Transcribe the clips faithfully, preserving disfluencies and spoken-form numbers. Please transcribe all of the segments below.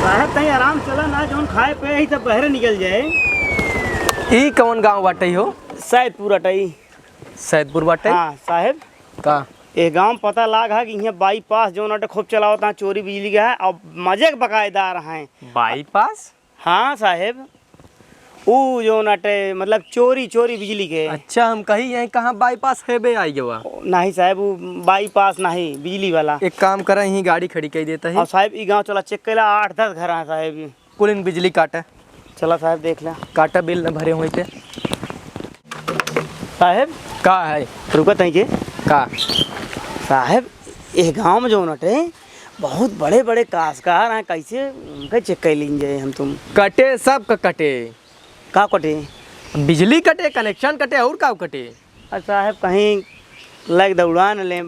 साहेब, तई आराम चला ना, जौन खाए पे ही तब बहरे निकल जाए। ई कौन गाँव बाटई हो? सैदपुर अटई। सैदपुर बाटई? हाँ साहेब। का? ए गाँव पता लाग है कि यहाँ बाईपास जौन अटे खूब चलावत हैं, चोरी बिजली का है और मजे के बकायेदार हैं। बाईपास? हाँ साहेब, ऊ जौन अटे मतलब चोरी, चोरी बिजली के। अच्छा, हम कही यहीं कहाँ बाईपास है बे आई गवा। नहीं साहेब, ऊ बाईपास नहीं, बिजली वाला। एक काम करा, यहीं गाड़ी खड़ी कइ देता है। और साहेब, ई गाँव चला चेक कैला, आठ दस घर हैं साहेब। कुल इन बिजली काटा। चला साहेब, देख ला। काटा, बिल न भरे होई ते। साहेब। का है? रुका तई के। का? साहेब, ए गाँव में जौन अटे, बहुत बड़े बड़े काश्तकार हैं, कैसे उनके चेक कर लीन जाए हम तुम? कटे, सब का कटे। का कटे? बिजली कटे, कनेक्शन कटे, और का कटे? अरे साहेब, कहीं लाइक दौड़ा न ले।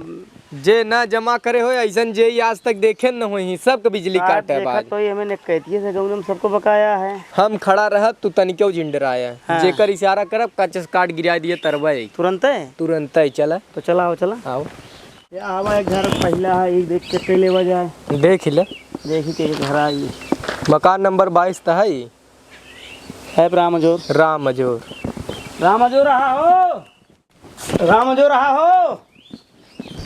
जे ना जमा करे होए, ऐसन जे ही आज तक देखे न होई, सबके बिजली साहब, काटे देखत बाज। तो ये हमें ने कहतिए से गौनम सबको बकाया है। हम खड़ा रहब, तू तनिको जिन डराया। हाँ। जेकर इशारा करब, कच्चे से काट गिरा दिए तरबे। तुरंते? तुरंते, चला। तो चला, आओ, चला। आओ। ये आवा एक घर पहिला है, एक देख के कैले बा जाए। देख ही ले। देखी के घर आई। मकान नंबर बाईस त है। है राम अजोर। राम अजोर। राम अजोर रहा हो। राम अजोर रहा हो।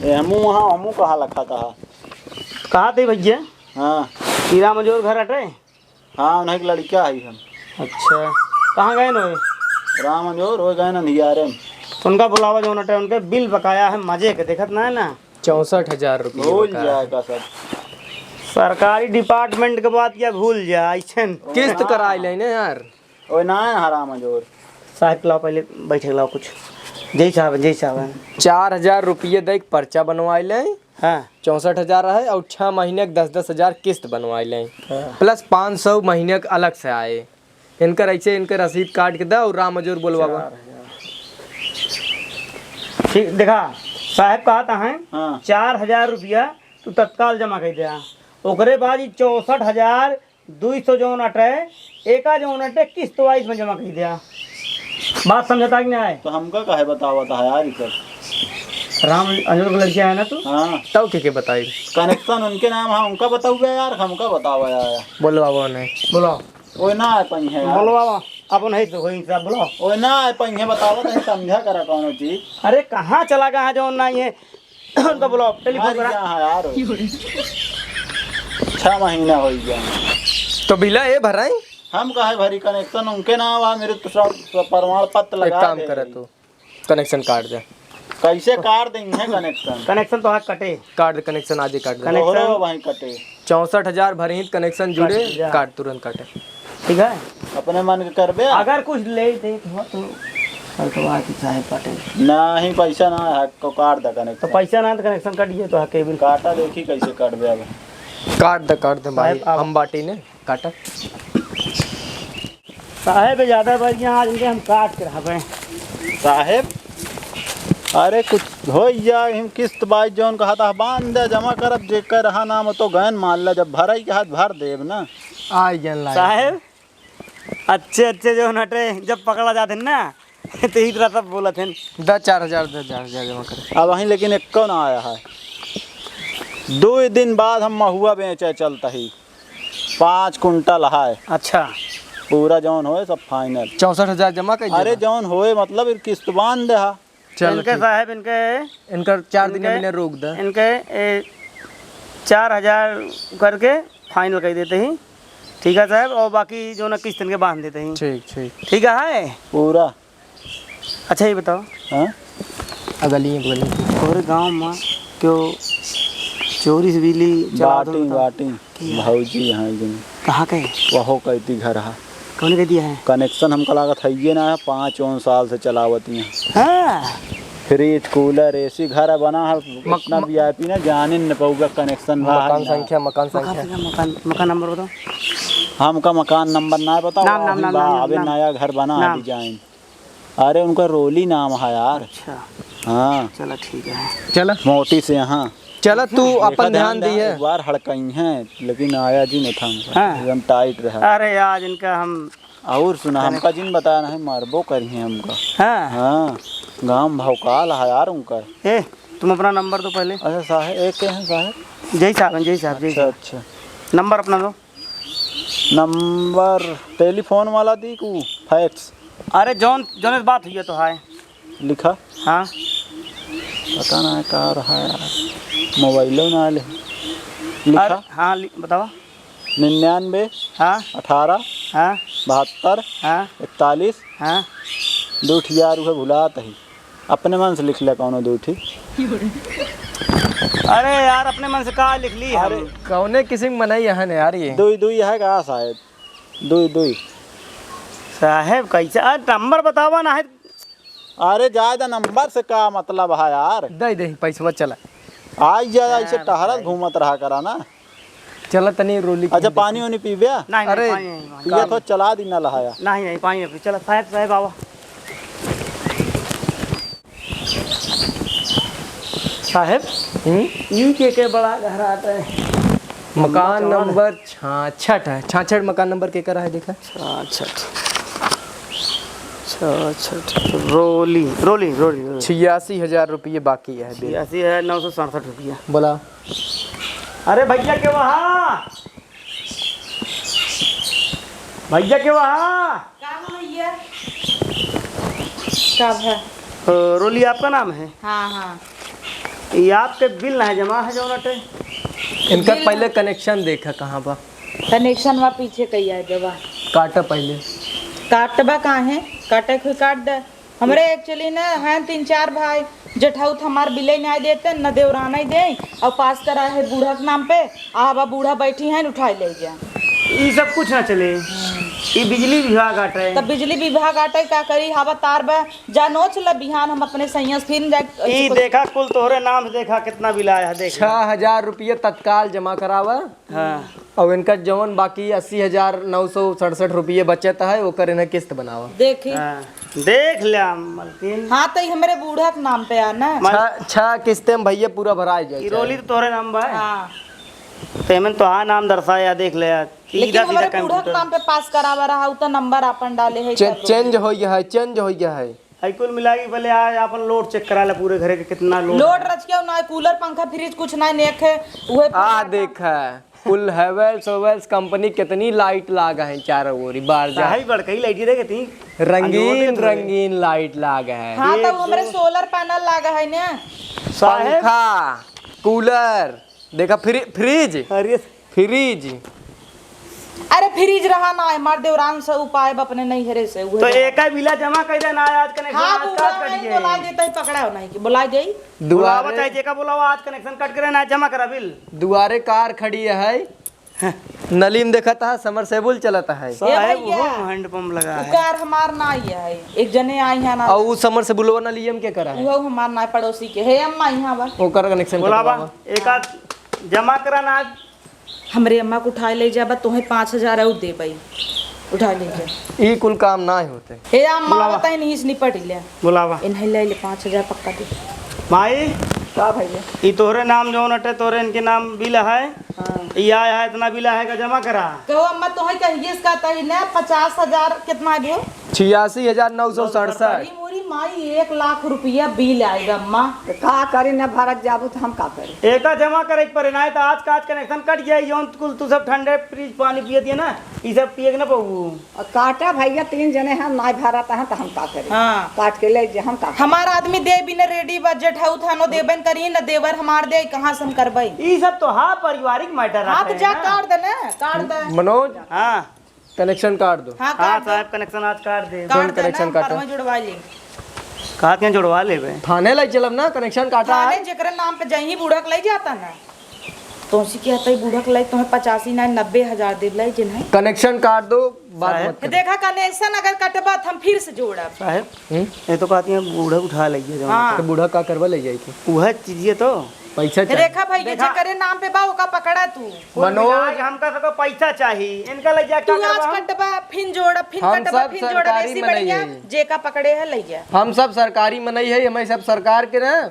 ए, हमू वहाँ, हमू कहा लखा था। कहा थे भैया? हाँ। ई राम अजोर घर अटे? हाँ, उन्हीं के लड़का है हम। अच्छा, कहाँ गए न? राम अजोर हो गए ना नियारे में। उनका बुलावा जो नटे, उनके बिल बकाया है मजे के, देखत ना है ना? चौसठ हजार रुपये भूल बकाया जाए है। का सब। सरकारी डिपार्टमेंट के बात या भूल जा, ऐसन। किस्त कराई लेने यार। ओए ना है हराम अजोर। साहब, लाओ पहले बैठे लाओ कुछ। जय साहब, जय साहब। चार हजार रुपये दे के पर्चा बनवाई ले। हाँ। चौसठ हजार रहे और छह महीने के दस दस हजार किस्त बनवाई ले। हाँ। प्लस पाँच सौ महीने के अलग से आए। इनकर ऐसे इनके रसीद काट के दे और राम अजोर बोलवावा। चार हजार। ठीक, देखा, साहब कहा था हैं, हाँ। चार हजार रुपया तू तत्काल जमा कर दे। ओकरे बाद ई चौसठ हजार दुई सौ जौन अटे, एका जौन अटे, किस्त वाइज में जमा कइ दिया। बात समझता कि नहीं आए? तो हमका काहे बतावत है यार, ई सब? राम अजोर के लड़किया है ना तू? हाँ। तब के, के बताई? कनेक्शन उनके नाम है, उनका बताऊबे यार, हमका बतावा यार। बोलवावा उन्हें। बोलाओ। ओए ना आ पाई है यार। बोलवावा। अब नहीं तो होई सब, बोलाओ। ओए ना आ पाई है, बतावत है, समझा करा कौनो चीज। अरे कहाँ चला गया है जौन नहीं है? उनका बुलाओ, टेलीफोन अरे करा। क्या है यार? छह महीना हो गया। तो बिला ए भराई? हम काहे भरी, कनेक्शन उनके नाम आ, मेरे तो सब प्रमाण पत्र एक लगा काम दे। करे तू, कनेक्शन काट दे। कैसे काट देंगे कनेक्शन? कनेक्शन तो आज कटे। काट दे कनेक्शन, आज ही काट दे। कनेक्शन तोहरो भाई कटे। चौसठ हजार भरी, कनेक्शन जुड़े, काट दे। काट, तुरंत काटे। ठीक है? अपने मन के करबे? अगर कुछ ले दे तो, तो कल तो आज चाहे काटे। नहीं, पैसा ना है, को काट दे कनेक्शन। तो पैसा ना है तो कनेक्शन काट दिए तो है केबल। काटा, देखी कैसे काटबे अब। काट दे, काट दे भाई, साहब, आप हम बाटी ने काटा। साहेब, ज्यादा बढ़ गया, आज इनके हम काट के रहबे। साहेब, अरे कुछ हो जा, हम किस्त बाई जौन कहा था, बांध दे, जमा करब, जेकर रहा नाम तो गैन मान ले, जब भराई के हाथ भर देब ना। आई गैन लाइन। साहेब, अच्छे अच्छे जौन हटे, जब पकड़ा जाते हैं ना, तो इस तरह सब बोलत हैं। द चार हजार, द चार हजार जमा कर। अब वहीं लेकिन एक्को ना आया है। दो दिन बाद हम महुआ बेचे चलता ही, पाँच कुंटल है। अच्छा। पूरा जौन होए सब फाइनल। चौसठ हजार जमा कर अरे देना। जौन होए मतलब किस्त बांध दे हा। चल इनके ठीक। साहेब, इनके इनकर चार दिन इनके, में रोक दे। इनके, ए, चार हजार करके फाइनल कर देते ही, ठीक है साहेब, और बाकी जौन किस्त इनके बांध देते ही। ठीक, ठीक। ठीक है। पूरा। अच्छा, ये बताओ। हाँ? अगली, अगली। तोहरे गाँव में क्यों चोरी से बिजली चलावत बाटी, होता? बाटी। किया। भौजी यहाँ एक दिन। कहाँ के? वहो कहती घर है। कौन कह दिया है? कनेक्शन हमका लागत है ये ना है, पाँच ओन साल से चलावत ही हैं। हाँ। फ्रिज, कूलर, एसी घर बना है, मक-, इतना मक-, वीआईपी ना जाने न पऊगा कनेक्शन रहा मकान है ना। संख्या, मकान मकान संख्या। संख्या, मकान, मकान नंबर बताओ। हमका मकान नंबर ना बताओ, नाम, नाम, अभी नाम, बा-, नाम, अबे नाम। नया घर बना है नाम। डिजाइन। अरे उनका रोली नाम है यार। अच्छा। हाँ। चला ठीक है। चला। मोटी से यहाँ। चला तू देखा अपन ध्यान ध्यान दे, दिए। एक बार हड़कई हैं, लेकिन आया जी नहीं था हमका। हाँ। एकदम टाइट रहा। अरे आज इनका हम और सुना, जाने हमका जिन बताया नहीं, मारबो करी हैं हमका। हाँ। हाँ। गाँव भौकाल है यार उनका। ए, तुम अपना नंबर दो पहले। अच्छा साहब, एक के हैं साहब? जय साहब, जय साहब, जय अच्छा, साहब। अच्छा। नंबर अपना दो। नंबर टेलीफोन वाला दी कु फैक्स? अरे जौन, जौन बात हुई है तो है। लिखा। हाँ। पता ना का रहा यार, मोबाइलो ना आले। लिखा। अरे हाँ, लि-, बतावा। निन्यानवे, हाँ। अठारह, हाँ। बहत्तर, हाँ। इकतालीस, हाँ। दो ठियार उहे भुलात ही। अपने मन से लिख ले कौनो दो ठी। अरे यार, अपने मन से का लिख ली हम? अरे, कौने किसिम मनई हन यार ये? दुई दुई है का साहेब? दुई दुई। साहेब, कैसे? अरे, नंबर बतावा ना है। अरे, ज्यादा नंबर से का मतलब है यार? दे दे, पैसवा चला। आज ज्यादा ऐसे यार, टहरत भाई। घूमत रहा करा ना। चला तनी रोली अच्छा, के पानी देखी। वानी पीबे? नहीं, नहीं, अरे, पानी नहीं, पानी। पिया तो चला दी ना लहाया। नहीं, नहीं, पानी नहीं, चला, साहेब, साहेब, आवा। साहेब, हम्म? ई के, के बड़ा घर आटे? मकान नंबर छाछठ है। छाछठ मकान नंबर के करा है, देखा? छाछठ। छाछठ। रोली, रोली, रोली, रोली। छियासी हजार रुपये बाकी है बिल। छियासी हजार नौ सौ सड़सठ रुपया। बोला। अरे भैया के वहाँ, भैया के वहाँ। का हो भैया? का भा? अ, रोली आपका नाम है? हाँ, हाँ। ये आपके बिल ना है जमा है जौन अटे? इनका बिल पहले ना। कनेक्शन देखा कहाँ बा? कनेक्शन वा पीछे कहिया है जवा? काटा पहले। काटबा काहे? काटे कोई काट दे। हमरे actually ना हैं तीन चार भाई, जेठौत हमार बिले नाई देते, न देवरानाई दे, और पास करा है बूढ़ा के नाम पे, आ हवा बूढ़ा बैठी हैं, उठाई ले जा। ई सब कुछ ना चले। हम्म। ई बिजली विभाग आटे। तब बिजली विभाग आटे का करी, हवा तार बा, जा नोच ल बिहान हम अपने सैया से फिर जाए। ई देखा कुल तोहरे नाम से, देखा कितना बिल आया है, देख। छह हजार रुपये तत्काल जमा करावा। हाँ। और इनका जौन बाकी अस्सी हजार नौ सौ सड़सठ रुपये बचत है, ओकर इन्हें किस्त बनावा। देखी। हाँ, देख लिया मलकिन। हाँ, तो ई हमरे बूढ़ा के नाम पे आ ना। मल- छह, छह किस्ते में भैया पूरा भराई जाए ई रोली चाहे। तो तोहरे नाम बा। हाँ। तो एमन तो हाँ नाम दर्शाया, देख ले यार। लेकिन सीधा सीधा हमरे बूढ़ा के कंप्यूटर। नाम पे पास करावा रहा, उ तो नंबर आपन डाले है चे-, तब। चेंज हो गया है, चेंज हो गया है। है कुल मिला के पहले आ, आपन लोड चेक करा ले पूरे घरे के कितना लोड लोड है। रच के ना, कूलर, पंखा, फ्रिज कुछ ना नेक है, उहे आ पूरा देख है, कुल हैवेल्स, हैवेल्स कंपनी कितनी लाइट लाग है चारों ओरी, बार जा। साहब, बड़कई लाइट रे कितनी रंगीन, अंजोर देत हुए। रंगीन लाइट लाग है। हाँ, एक तो हमरे दो सोलर पैनल लाग है ना। साहेब। पंखा, कूलर, देखा फ्री-, फ्रिज। अरे। फ्रिज। अरे फ्रिज रहा ना, हमार देवरान से उपाय बा अपने नैहरे से, उहे तो रहा। एका बिला जमा कर देना आज कनेक्शन हाँ, आज बुला काट नहीं, कटिए। बुला देता ही पकड़ा हो नहीं कि बुला जाई। बुलावा दुआरे चाहे जेका बुलावा, आज कनेक्शन कट करे ना, जमा करा बिल। दुआरे कार खड़ी है। हाँ। नलीम देखा था, समरसेबुल चलत है। साहेब, भैया, वो हैंड पंप लगा है। उ कार हमार ना ये है, एक जने आई है ना। और उ समरसेबुलवा नलीम के करा है? वो हमार ना, पड़ोसी के है, अम्मा यहाँ बा। ओकर कनेक्शन बुलावा, कटवावा। एका जमा करा ना आज। हमरे अम्मा को उठाए ले जाबा, तोहे पाँच हजार और देबई, उठाए ले जा। ई कुल काम ना होते। हे अम्मा, बुलावा। बताई नहीं, इस निपट ले। बुलावा। इन्हें ले ले, पाँच हजार पक्का दे। माई, का भैया? ई तोहरे नाम जौन अटे, तोहरे इनके नाम बिल है। हाँ। ई आया है, इतना बिल है का जमा करा। कहो अम्मा, तोहे कहिए इसका तही ना, पचास हजार कितना है वो? छियासी हजार नौ सौ सड़सठ। अरे मोरी माई, एक लाख रुपया बिल आएगा अम्मा। तो का करी, न भरत जाबू तो हम का करी? एका जमा करे के पड़े, नाहीं तो आज का आज कनेक्शन कट जाई। जौन कुल तू सब ठंडे फ्रिज पानी पिए दिए ना, ई सब पिए के ना पबू। और काटा भैया, तीन जने हैं, नाहीं भरत हैं तो हम का करी? हाँ। काट के ले जे हम का करी? हमार आदमी दे बिना रेडी बा, जेठाऊ थानो देबे न करी, न देवर हमार दे, कहाँ से हम करबई? ई सब तो हाँ पारिवारिक मैटर हाँ, तो रहते जा हैं ना। काट दे ना, काट दे। मनोज, हाँ। कनेक्शन काट दो। हाँ, हाँ काट दे। साहब, कनेक्शन आज काट दे। काट कौन दे ना, कनेक्शन हम काटा? परवा जुड़वा ले। कहा के जुड़वा लेबे? थाने लाई चलब ना, कनेक्शन काटा थाने है। जेकरे नाम पे जहीं बूढ़ा के लाई जाता ना। तोसी के हतई बूढ़ा के लाई, तुम्हें पचासी ना, नब्बे हजार दे लाई जे नहीं। कनेक्शन काट दो, बात साहब। मत करो। देखा, कनेक्शन अगर कटबा, त हम फिर से जोड़ब। साहब, हम्म? ये तो कहती हैं बूढ़ा उठा लइए जौन हाँ। तो बूढ़ा का करवा ले जाई के? वह चीजिए तो। पैसा ये चाहिए। देखा भाई, ये देखा। जेकरे नाम पे बा, ओका पकड़ा तू। कुल मनोज। मिला के हमका सबका पैसा चाही। इनका ले जाके तू का आज करबा हम? कटबा, फिन जोड़ब, फिन हम कटबा, सब फिन जोड़ब। सरकारी ऐसी मनई बढ़िया, है। जेका पकड़े है, ले जा। हम सब सरकारी मनई है, हमें सब सरकार के ना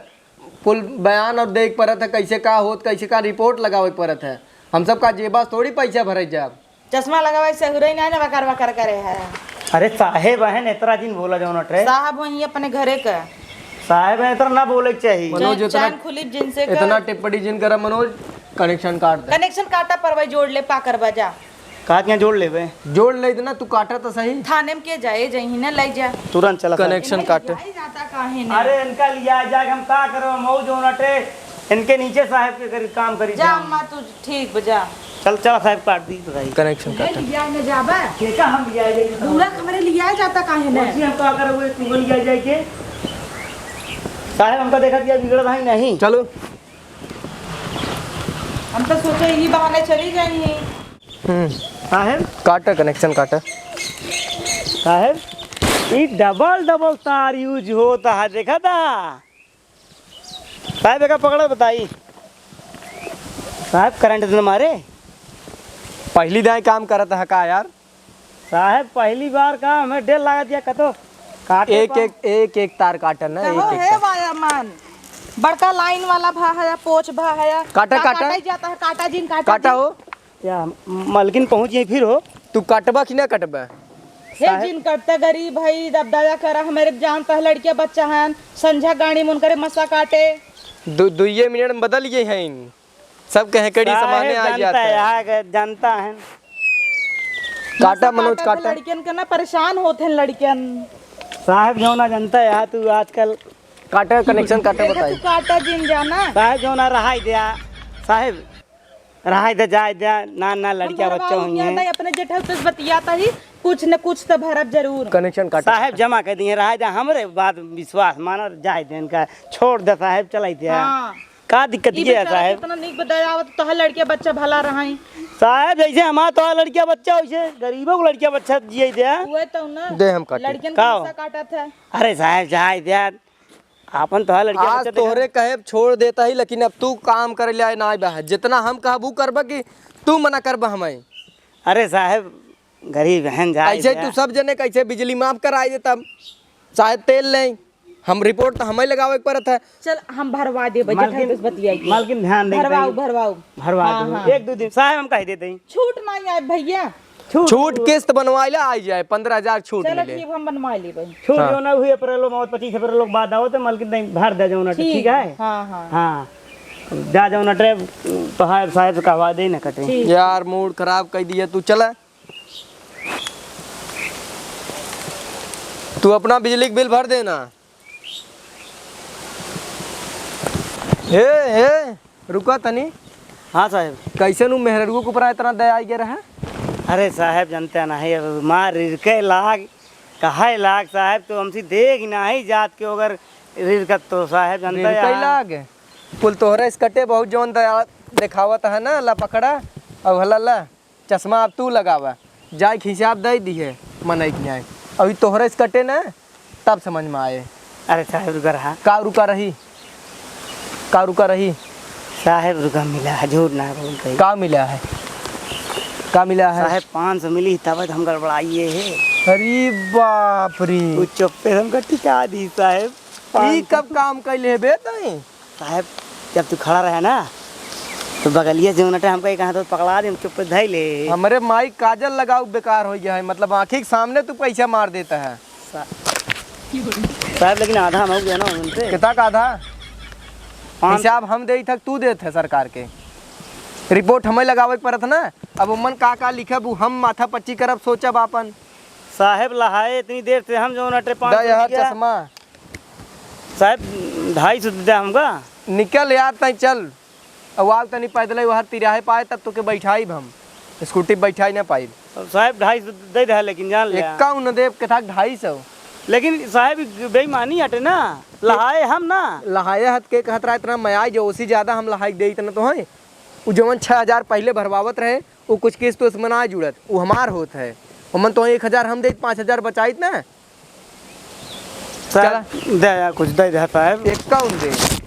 कुल बयान और देख परत है, कैसे का होत, कैसे का रिपोर्ट लगावे के परत है। हम सब का जेबा से थोड़ी पैसा भरे जाब। चश्मा लगावे से हुरई ना, ना बकर बकर करे है। अरे साहेब बहन, इतना जिन बोला जौन अटरे। साहब वहीं अपने घरे का। साहेब है, इतना ना बोले के चाहिए। मनोज, चैन, इतना, चैन खुली जिनसे का। इतना टिप्पणी जिन करा मनोज, कनेक्शन काट दे। कनेक्शन काटा परवाई जोड़ ले, पा करबा जा। बात यहाँ जोड़ लेबे। जोड़ ले इतना, तू काटा तो सही। थाने में के जाए, जहीं ना ले जा। तुरंत चला साहब। कनेक्शन काटे। लियाए जाता काहे ने? अरे इनका लिया जाए, हम का करो, हम जो नटे इनके नीचे साहब के करी, काम करी जा जाए। अम्मा, तू ठीक बजा। चल, चला साहब, काट दी तो भाई। कनेक्शन काटे। लिया न जाबा। केका हम लिया जाए? बूढ़ा हमरे लिया जाता काहे ने? वैसे हम का करो, वो तू लिया जाए के? साहब, हमका देखा दिया, बिगड़त है नहीं। चलो। हम तो सोचे यही बहाने चली जाएंगी। हम्म। साहेब? काटा, कनेक्शन काटा। साहेब, ई डबल डबल तार यूज होता है, देखा था? साहेब, एका पकड़ा बताई। साहेब, करंट तो न मारे? पहली दाएं काम करत है का यार? साहेब, पहली बार का हमें डेर लागत या कतो काटे एक, पर। एक, एक, एक तार काटन ना, कहो एक, एक हे तार। वायरमैन, बड़का लाइन वाला भा है, पोच भा है, काटा, का काटा। काटा ही जाता है, काटा जिन, काटा काटा जिन। हो। या मलकिन पहुँच गई फिर हो। तू कटबा कि ना कटबा? हे साहेब। जिन कटता गरीब है, अब दया करा, हमारे जानता है लड़किया बच्चा हैं, संझा गाड़ी में उनकरे मसा काटे। दु-, दुइये मिनट में बदल गए हैं। सब कहे कड़ी साहेब सामाने आ जानता जाता है, है। यहाँ के जानता है। काटा नशा मनोज, काटा काटा। लड़कियन के ना परेशान होते हैं लड़कियन। साहेब जौना जानता है यहाँ तू आजकल। काटा कनेक्शन काटा देखा बताई। तू काटा जिन जाना। साहेब जौना रहाई दिया। साहेब रहाई दे जाए दे ना, ना हम लड़किया बच्चा भरवाऊ हुई हैं। अपने जेठा से बतियाता ही कुछ न कुछ तो भरब जरूर। कनेक्शन काटा। साहेब जमा कर दिए रहाई दे, हमरे बात विश्वास मानो जाए दे इनका। छोड़ दे साहेब चलाई दे। हाँ। का दिक्कत ई ये है बेचारा साहेब? कितना नीक बताया आवत, तोहार लड़किया बच्चा भला रहाई। साहेब, जैसे हमार तोहार लड़किया बच्चा, वैसे गरीबों को लड़किया बच्चा जिए दे। उहे तो ना। दे हम काटे। लड़कियन का का हो? हिस्सा काटत है। अरे साहेब, जाए दे। आपन तोहार लड़किया आज बच्चा देखा। तोहरे कहे छोड़ देता ही, लेकिन अब तू काम करे ले आए ना बा। जितना हम कहब ऊ करबा कि तू मना करबा हमें? अरे साहेब, गरीब हैं, जाए ऐसे दे। तू सब जने कैसे बिजली माफ कराए देता, शायद तेल लें। हम रिपोर्ट तो हमें लगावे के पड़त है। चल, हम भरवा देबे, जेठा मालकिन, से बतियाई। मालकिन, ध्यान दे भरवाऊ, दे। भरवाऊ। भरवा हाँ, दो। हाँ। एक दो दिन, साहब, हम कह देते हैं। छूट नहीं आए भैया। छूट। छूट किस्त बनवाइला आई जाए, पन्द्रह हजार छूट चलो, मिले। ठीक, हम बनवा लेबे। छूट हाँ। जो ना हुई, अप्रैल में, पच्चीस अप्रैल के बाद आओ, तो मालकिन नहीं भर दे जाओ ना, ठीक ठीक है? हाँ, हाँ। हाँ। जा जाओ ना, ट्रे-, तो है, साहब से कहवा दे ना कटे। ठीक। यार, मूड खराब कर दिया तू, चला। तू अपना बिजली के बिल भर देना। हे, हे, रुका तनी। हाँ साहेब। कैसन उ मेहररुओ के ऊपर इतना दया आ गया रहा? अरे साहेब, जानते ना है, अब मार रिरके लाग, कहे लाग साहेब, तो हमसे देख नहीं जात के अगर रिरकत तो साहेब, जानते रिरके यार। लाग। कुल तोहरे इसकटे बहुत जौन दया देखावत है ना, ला पकड़ा, अब हला ला। चश्मा अब तू लगावा, जाए के हिसाब दे दिहे मनई के आए। अभी तोहरे से कटे ना, तब समझ में आए। अरे साहब, रुका रहा। का रुका रही? का रुका रही? साहेब, रुका मिला है, झूठ ना बोल कही। का मिला है? का मिला है? साहेब, पाँच सौ मिली, तब हम गड़बड़ाइए है। अरे बाप रे। वो चुप्पे से हमका टिका दी साहेब। ई कब काम कैले है बे तई? साहेब, जब तू खड़ा रहे ना, तो बगलिया से उनटे हमका एक हाथ पकड़ा दे, हम चुप पे धइ ले। हमरे माई काजल लगाऊ बेकार हो गया है, मतलब आँखी के सामने तू पैसा मार देता है। सा-, साहेब, लेकिन आधा हम हो गया ना उनसे। कितना का आधा? पाँच। हिसाब हम देत है, तू देत है सरकार के। रिपोर्ट हमें लगावे के पड़त ना, अब उमन का का लिखब, उ हम माथा पच्ची करब, सोचब आपन। साहेब, लहाए इतनी देर से हम जो उनटे पाँच दा यार रुपया। चश्मा। साहेब, ढाई सौ दे दे हमका। निकल यार, तई चल। अब आव तनी पैदल ही, वहाँ तिराहे पाए, तब तोके बैठाइब हम। स्कूटी बैठाई ना पाइब। अब साहेब, ढाई सौ दे दे, लेकिन जान ले। एक्का उन देब, कथा ढाई सौ। लेकिन साहेब, ई बेईमानी हटे ना, लहाए हम ना। लहाए हत के कहत रहा, इतना मयाई जो उसी ज्यादा हम लहाई दे, इतना तो है। उ जवन छह हजार पहले भरवावत रहे, उ कुछ किस्त उसमें ना जुड़त, उ हमार होत है। ओमन तो एक हजार हम देत, पाँच हजार बचाइत ना। साहब, चला। दे यार, कुछ दे दे साहब। एक का उन दे।